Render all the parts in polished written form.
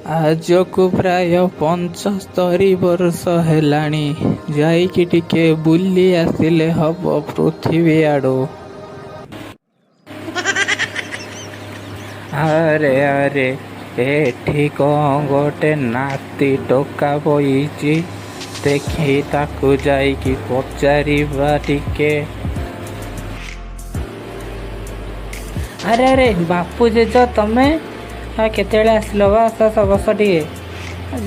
ଆଜକୁ ପ୍ରାୟ 75 ବର୍ଷ ହେଲାଣି, ଯାଇକି ଟିକେ ବୁଲି ଆସିଲେ ହବ ପୃଥିବୀ ଆଡ଼ୁ। ଆରେ ଆରେ, ଏଠି କ'ଣ ଗୋଟେ ନାତି ଟୋକା ବଇଚି, ଦେଖି ତାକୁ ଯାଇକି ପଚାରିବା ଟିକେ। ଆରେ ଆରେ ବାପୁ ଜେଜ, ତମେ କେତେବେଳେ ଆସିଲ ବା? ଆସ ଆସ, ବସ ଟିକେ।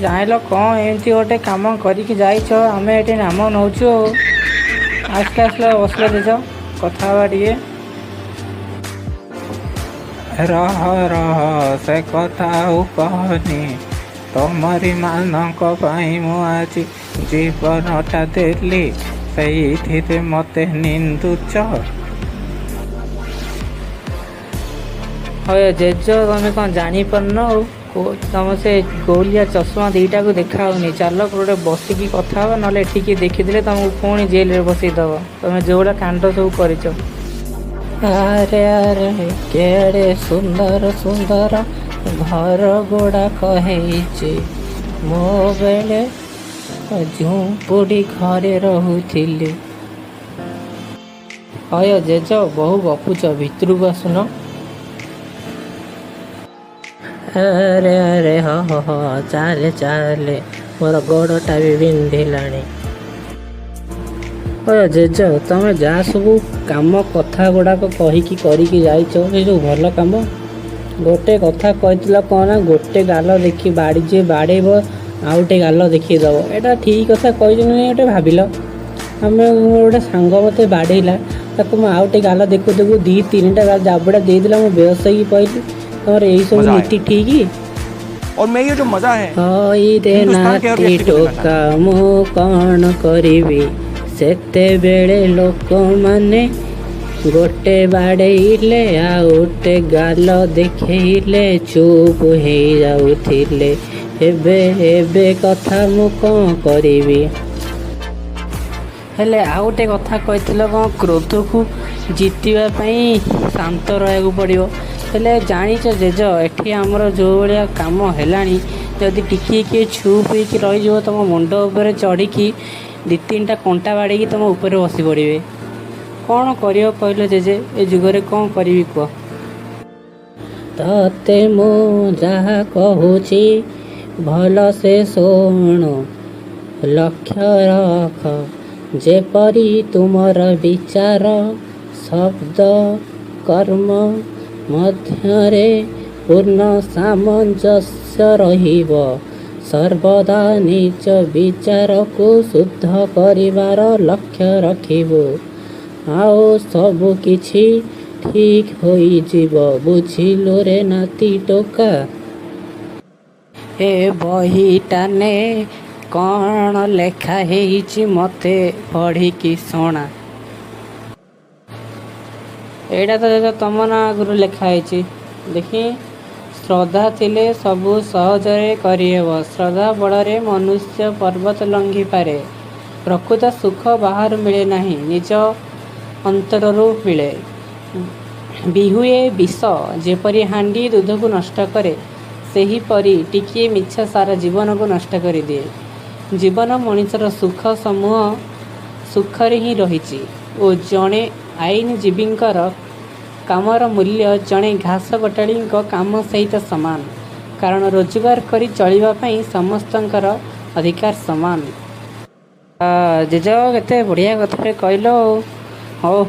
ଜାଣିଲ କ'ଣ ଏମିତି ଗୋଟେ କାମ କରିକି ଯାଇଛ, ଆମେ ଏଠି ନାମ ନେଉଛୁ ଆଉ। ଆସିଲ ଆସିଲ, ବସିଲ ଜେଜ, କଥା ହେବା ଟିକେ। ରହ ରହ, ସେ କଥା ଆଉ କହନି। ତମରି ମାନଙ୍କ ପାଇଁ ମୁଁ ଆଜି ଜୀବନଟା ଦେଲି, ସେଇଥିରେ ମତେ ନିନ୍ଦୁଚ? ହଏ ଜେଜ, ତମେ କ'ଣ ଜାଣିପାରୁନ ଆଉ? ତମ ସେ ଗୋଲିଆ ଚଷମା ଦୁଇଟାକୁ ଦେଖାହେଉନି। ଚାଲ ଗୋଟେ ବସିକି କଥା ହେବା, ନହେଲେ ଏଠି କିଏ ଦେଖିଦେଲେ ତମକୁ ପୁଣି ଜେଲରେ ବସେଇଦେବ, ତମେ ଯେଉଁଭଳିଆ କାଣ୍ଡ ସବୁ କରିଛ। ଆରେ ଆରେ, କେଡ଼େ ସୁନ୍ଦର ସୁନ୍ଦର ଘର ଗୁଡ଼ାକ ହେଇଛି। ମୋ ବେଳେ ଝୁମ୍ପୁଡ଼ି ଘରେ ରହୁଥିଲି। ହୟ ଜେଜ, ବହୁ ଗପୁଛ, ଭିତରକୁ ଆସୁନ। ଆରେ ଆରେ, ହଁ ହଁ ହଁ, ଚାଲେ ଚାଲେ, ମୋର ଗୋଡ଼ଟା ବି ବିନ୍ଧିଲାଣି। ଅୟ ଜେଜ, ତମେ ଯାହା ସବୁ କାମ କଥା ଗୁଡ଼ାକ କହିକି କରିକି ଯାଇଛ, ସେ ସବୁ ଭଲ କାମ? ଗୋଟେ କଥା କହିଥିଲ କ'ଣ ନା, ଗୋଟେ ଗାଲ ଦେଖି ବାଡ଼ି ଯିଏ ବାଡ଼େଇବ ଆଉ ଗୋଟେ ଗାଲ ଦେଖେଇଦେବ। ଏଇଟା ଠିକ୍ କଥା କହିଛ ନା ନାଇଁ ଗୋଟେ ଭାବିଲ। ଆମେ ଗୋଟେ ସାଙ୍ଗ ମୋତେ ବାଡ଼େଇଲା, ତାକୁ ମୁଁ ଆଉ ଗୋଟେ ଗାଲ ଦେଖୁ ଦେଖୁ ଦୁଇ ତିନିଟା ଗାଲ ଜାବୁଡ଼ା ଦେଇଦେଲା, ମୁଁ ବେହୋସ ହେଇକି ପଇଲି। ତମର ଏଇସବୁ ମଜା ଆୟା। ନୀତି ଠିକ୍? और मैं ये जो मजा है ହଇରେ हिंदुस्तान के हर ନାତି व्यक्ति को देना ଟୋକା, ମୁଁ କ'ଣ କରିବି? ସେତେବେଳେ ଲୋକମାନେ ଗୋଟେ ବାଡ଼େଇଲେ ଆଉ ଗୋଟେ ଗାଲ ଦେଖେଇଲେ ଚୁପ୍ ହେଇଯାଉଥିଲେ। ଏବେ କଥା ମୁଁ କ'ଣ କରିବି? ହେଲେ ଆଉ ଗୋଟେ କଥା କହିଥିଲ କ'ଣ, କ୍ରୋଧକୁ ଜିତିବା ପାଇଁ ଶାନ୍ତ ରହିବାକୁ ପଡ଼ିବ। ହେଲେ ଜାଣିଛ ଜେଜ, ଏଠି ଆମର ଯେଉଁ ଭଳିଆ କାମ ହେଲାଣି, ଯଦି ଟିକିଏ କିଏ ଚୁପ୍ ହେଇକି ରହିଯିବ, ତୁମ ମୁଣ୍ଡ ଉପରେ ଚଢ଼ିକି ଦୁଇ ତିନିଟା କଣ୍ଟା ବାଡ଼େଇକି ତୁମ ଉପରେ ବସି ପଡ଼ିବେ। କ'ଣ କରିବ କହିଲ ଜେଜେ? ଏ ଯୁଗରେ କ'ଣ କରିବି କୁହ? ତତେ ମୁଁ ଯାହା କହୁଛି ଭଲସେ ଶୁଣୁ, ଲକ୍ଷ୍ୟ ରଖ, ଯେପରି ତୁମର ବିଚାର, ଶବ୍ଦ, କର୍ମ ମଧ୍ୟରେ ପୂର୍ଣ୍ଣ ସାମଞ୍ଜସ୍ୟ ରହିବ। ସର୍ବଦା ନିଜ ବିଚାରକୁ ଶୁଦ୍ଧ କରିବାର ଲକ୍ଷ୍ୟ ରଖିବୁ, ଆଉ ସବୁ କିଛି ଠିକ୍ ହୋଇଯିବ। ବୁଝିଲୁ ରେ ନାତି ଟୋକା? ଏ ବହିଟା ନେ, କ'ଣ ଲେଖା ହେଇଛି ମତେ ପଢ଼ିକି ଶୁଣା। ଏଇଟା ତ ତମ ନାଁ ଆଗରୁ ଲେଖା ହେଇଛି ଦେଖି। ଶ୍ରଦ୍ଧା ଥିଲେ ସବୁ ସହଜରେ କରିହେବ। ଶ୍ରଦ୍ଧା ବଳରେ ମନୁଷ୍ୟ ପର୍ବତ ଲଙ୍ଘିପାରେ। ପ୍ରକୃତ ସୁଖ ବାହାରୁ ମିଳେ ନାହିଁ, ନିଜ ଅନ୍ତରରୁ ମିଳେ। ବିହୁଏ ବିଷ ଯେପରି ହାଣ୍ଡିଏ ଦୁଧକୁ ନଷ୍ଟ କରେ, ସେହିପରି ଟିକିଏ ମିଛ ସାରା ଜୀବନକୁ ନଷ୍ଟ କରିଦିଏ। ଜୀବନ ମଣିଷର ସୁଖ ସମୂହ ସୁଖରେ ହିଁ ରହିଛି ଓ ଜଣେ ଆଇନଜୀବୀଙ୍କର କାମର ମୂଲ୍ୟ ଜଣେ ଘାସ କଟାଳିଙ୍କ କାମ ସହିତ ସମାନ, କାରଣ ରୋଜଗାର କରି ଚଳିବା ପାଇଁ ସମସ୍ତଙ୍କର ଅଧିକାର ସମାନ। ଜେଜ, କେତେ ବଢ଼ିଆ କଥାଟେ କହିଲ ଆଉ। ହଉ।